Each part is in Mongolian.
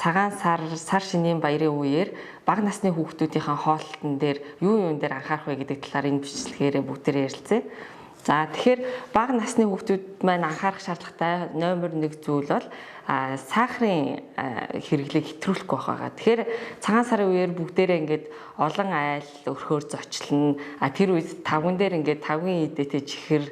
цагаан сар, сар шинийн баярын үеэр бага насны хүүхдүүдийн хоолтон дээр юу юун дээр анхаарах вэ гэдэг талаар энэ бичлэгээрээ бүгдээр ярилцъя. За, тэгэхээр бага насны хүүхдүүд маань анхаарах шаардлагатай номер 1 зүйл бол сахарын хэрэглээг хэтрүүлэхгүй байх байгаа. Тэгэхээр цагаан сарын үеэр бүгдээрээ ингээд олон айл өрхөөр зочлоно. Тэр үед тавган дээр ингээд тавгийн идээтэй чихэр,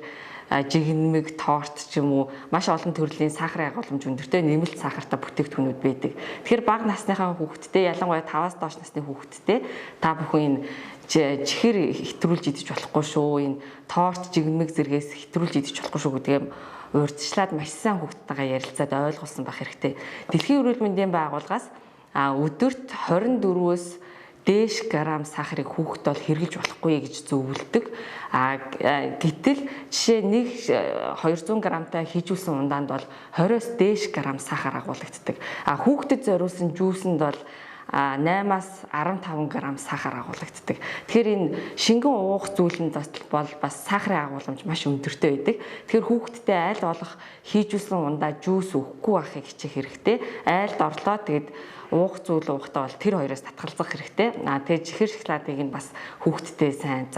жигнэмэг, торт ч юм уу маш олон төрлийн сахарын агуулмж өндөртэй нэмэлт сахартай бүтээгдэхүүнүүд байдаг. Тэгэхээр бага насныхаа хүүхдтэй, ялангуяа 5-аас доош насны хүүхдтэй та бүхэн энэ чихэр хэтрүүлж идэж болохгүй шүү. Энэ торт, жигнэмэг зэргээс хэтрүүлж идэж болохгүй шүү гэдгээ урьдчилаад маш сайн хүүхдтэйгээ ярилцаад ойлгуулсан байх хэрэгтэй. Дэлхийн эрүүл мэндийн байгууллагаас өдөрт 24-өөс дээш грамм сахарыг хүүхэд бол хэрэглэж болохгүй гэж зөвлөдөг. Гэтэл жишээ нэг 200 грамтай хийжүүлсэн ундаанд бол 20-оос дээш грамм сахар агуулагддаг. Хүүхдэд зориулсан жүүсэнд бол 8-аас 15 грамм сахар агуулагддаг. Тэгэхээр энэ шингэн уух зүйлэнд бол бас сахарын агуулмж маш өндөртэй байдаг. Тэгэхээр хүүхдтэй аль болох хийжүүлсэн ундаа жүүс өгөхгүй байхыг хичээх хэрэгтэй. Айлд орлоо, тэгээд уух зүйл уухтаа бол тэр хоёроос татгалзах хэрэгтэй. Тэгээд чихэр шоколадыг нь бас хүүхдтэй сайн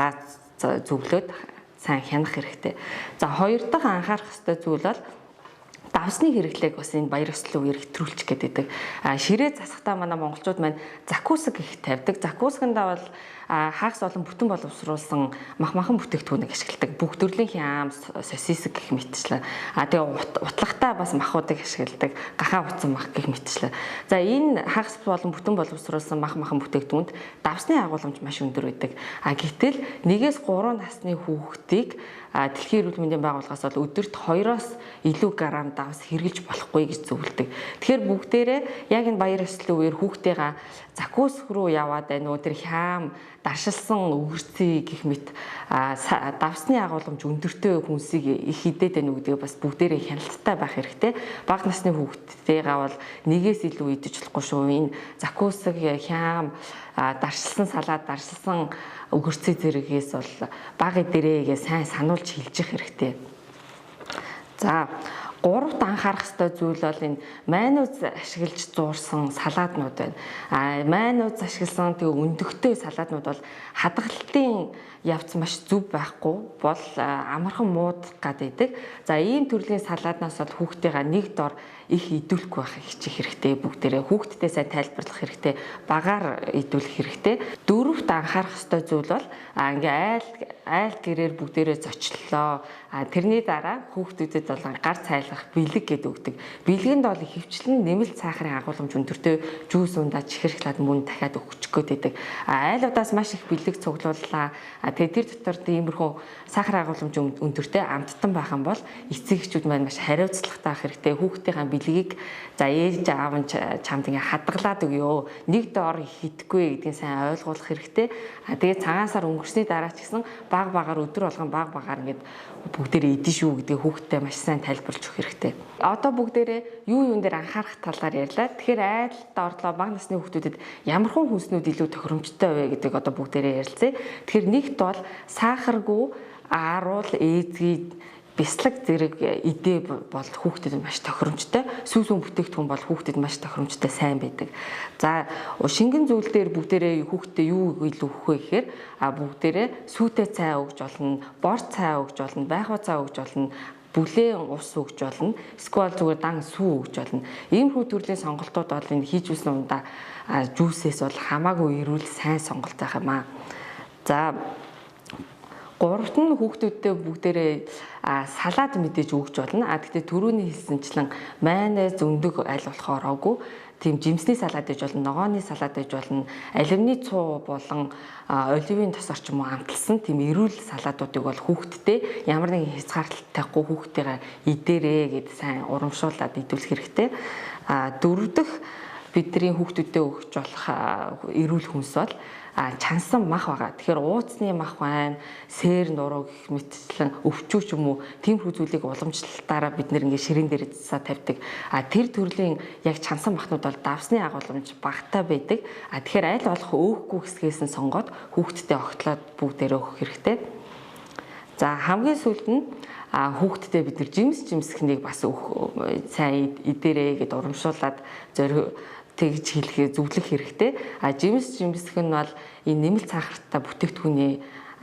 зөвлөөд сайн хянах хэрэгтэй. За, хоёр дахь анхаарах ёстой зүйл бол давсны хэрэглээг бас энэ баяр ёслолын үеэр хэтрүүлчих гэдэг. Ширээ засахтаа манай монголчууд маань закуск их тавьдаг. Закускандаа бол хагас олон бүтэн боловсруулсан мах махан бүтээгдэхүүнийг ашигладаг. Бүх төрлийн хям, сосиск гэх мэтчлэн. Тэгээ утлахтаа бас махуудыг ашигладаг. Гахаа утсан мах гэх мэтчлэн. За, энэ хагас болон бүтэн боловсруулсан мах махан бүтээгдэхүүнд давсны агуулмж маш өндөр байдаг. Гэтэл 1-ээс 3 насны хүүхдийг Дэлхийн эрүүл мэндийн байгууллагаас бол өдөрт 2-оос илүү грамм давс хэрэглэж болохгүй гэж зөвлөдөг. Тэгэхээр бүгдээрээ яг энэ баяр ёслолын үеэр хүүхдийгаа закуск руу яваад байна уу, тэр хям, даршилсан өгөрцөй гэх мэт давсны агуулмж өндөртэй хүнсийг их идээд байна уу гэдгээ бас бүгдээрээ хяналттай байх хэрэгтэй. Бага насны хүүхдтэйгээ бол нэгээс илүү идэж болохгүй шүү. Энэ закуск, хям, даршилсан салаад, даршилсан өгөрцөй зэрэгээс бол бага идэрээгээ сайн сануулж хэлжих хэрэгтэй. За, гуравт анхаарах ёстой зүйл бол энэ майонез ашиглаж зуурсан салааднууд байна. Майонез ашигласан тэгээ өндөгтэй салааднууд бол хадгалалтын явц маш зөв байхгүй бол амархан муудах гад байдаг. За, ийм төрлийн салааднаас бол хүүхдтэйгээ нэг дор их идүүлэхгүй байхыг хичээх хэрэгтэй. Бүгдээрээ хүүхдтэй сайн тайлбарлах хэрэгтэй. Багаар идүүлэх хэрэгтэй. Дөрөвт анхаарах ёстой зүйл бол ингээ айл гэрээр бүгдээрээ зочлолоо. Тэрний дараа хүүхдүүдэд бол гар цайлгах бэлэг гэдэг өгдөг. Бэлгэнд бол ихэвчлэн нэмэлт сахарын агуулмж өндөртэй жүүс, ундаа, чихэр шоколад мөн дахиад өгчих гээд байдаг. Айлуудаас маш их бэлэг цуглууллаа. Тэгээ тэр дотор тиймэрхүү сахар агуулмж өндөртэй амттан байх юм бол эцэг эхчүүд маань маш хариуцлагатай байх хэрэгтэй. Хүүхдийнхаа бэлгийг за ээж аав нь чамд ингээ хадгалаад өгөө. Нэг доор хийдэггүй гэдгийг сайн ойлгуулах хэрэгтэй. Тэгээ цагаан сар өнгөрсний дараа ч гэсэн баг багаар өдөр болгон баг багаар ингээд бүгдээрээ идэн шүү гэдгийг хүүхдтэй маш сайн тайлбарлаж өгөх хэрэгтэй. Одоо бүгдээрээ юу юун дээр анхаарах талаар ярьлаа. Тэгэхээр айлд орлоо бага насны хүүхдүүдэд ямархан хүнснүүд илүү тохиромжтой вэ гэдгийг одоо бүгдээрээ ярилцъя. Тэгэхээр нэгт бол сахаргүй ааруул, ээзгий, бяцлаг зэрэг идэ бол хүүхдэд маш тохиромжтой. Сүү сүүн бүтээгдэхүүн бол хүүхдэд маш тохиромжтой, сайн байдаг. За, шингэн зүйл дээр бүгдээрээ хүүхдэд юу илүү өгөх вэ гэхээр бүгдээрээ сүүтэй цай өгж болно, бор цай өгж болно, байхуй цай өгж болно, бүлээн ус өгж болно. Эсвэл зүгээр дан сүү өгж болно. Иймэрхүү төрлийн сонголтууд бол энэ хийжүүлсэн ундаа, жүүсээс бол хамаагүй эрүүл, сайн сонголт байх юм аа. За, гуравт нь хүүхдүүдтэй бүгдээрээ салаад мэдээж өгч болно. Гэхдээ түрүүний хэлсэнчлэн майонез өндөг аль болох ороогүй тийм жимсний салаад ээж болно, ногооны салаад ээж болно, алюминий цуу болон оливын тосоор ч юм уу амталсан тийм эрүүл салаадуудыг бол хүүхдтэй ямар нэгэн хязгаарлалт тавихгүй хүүхдтэйгээ идээрээ гэд сайн урамшуулад идүүлэх хэрэгтэй. Дөрөв дэх бидний хүүхдүүдэд өгч болох эрүүл хүнс бол чансан мах байгаа. Тэгэхээр ууцны мах байна, сэр нуруу гэх мэтчлэн өвчүү ч юм уу тиймэрхүү зүйлийг уламжлалтаараа бид нэр ингээ ширээн дээр засаа тавьдаг. Тэр төрлийн яг чансан махнууд бол давсны агуулмж багатай байдаг. Тэгэхээр аль болох өөхгүй хэсгээс нь сонгоод хүүхдтэд огтлоод бүгдээрээ өгөх хэрэгтэй. За, хамгийн сүүлд нь хүүхдтэд бид нар жимс жимсхнийг бас сайн идэрээ гэд урамшуулад зориг Тэгж хэлэх, зөвлөх хэрэгтэй. А жимс жимсэх нь бол энэ нэмэлт сахартай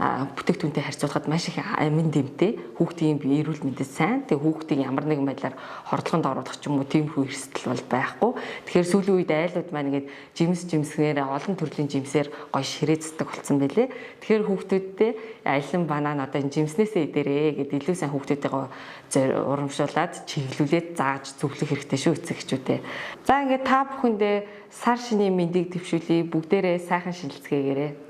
бүтээгдэхүүнтэй харьцуулахад маш их амин дэмтэй, хүүхдийн эрүүл мэндэд сайн. Тэгээ хүүхдийг ямар нэгэн байдлаар хордлогонд оруулах ч юм уу, тиймэрхүү эрсдэл бол байхгүй. Тэгэхээр сүүлийн үед айлууд маань ингээд жимс жимсгээрээ, олон төрлийн жимсээр гоё ширээ зэдэг болсон байлээ. Тэгэхээр хүүхдүүдтэй алин банан, одоо энэ жимснээсээ идэрээ гэд илүү сайн хүүхдүүдтэйгээ урамшуулад, чиглүүлээд, зааж зөвлөх хэрэгтэй шүү, эцэг эхчүүдээ. За, ингээд та бүхэндээ сар шинийн мэндийг дэвшүүлье. Бүгдээрээ сайхан шинэлцгээгээрэй.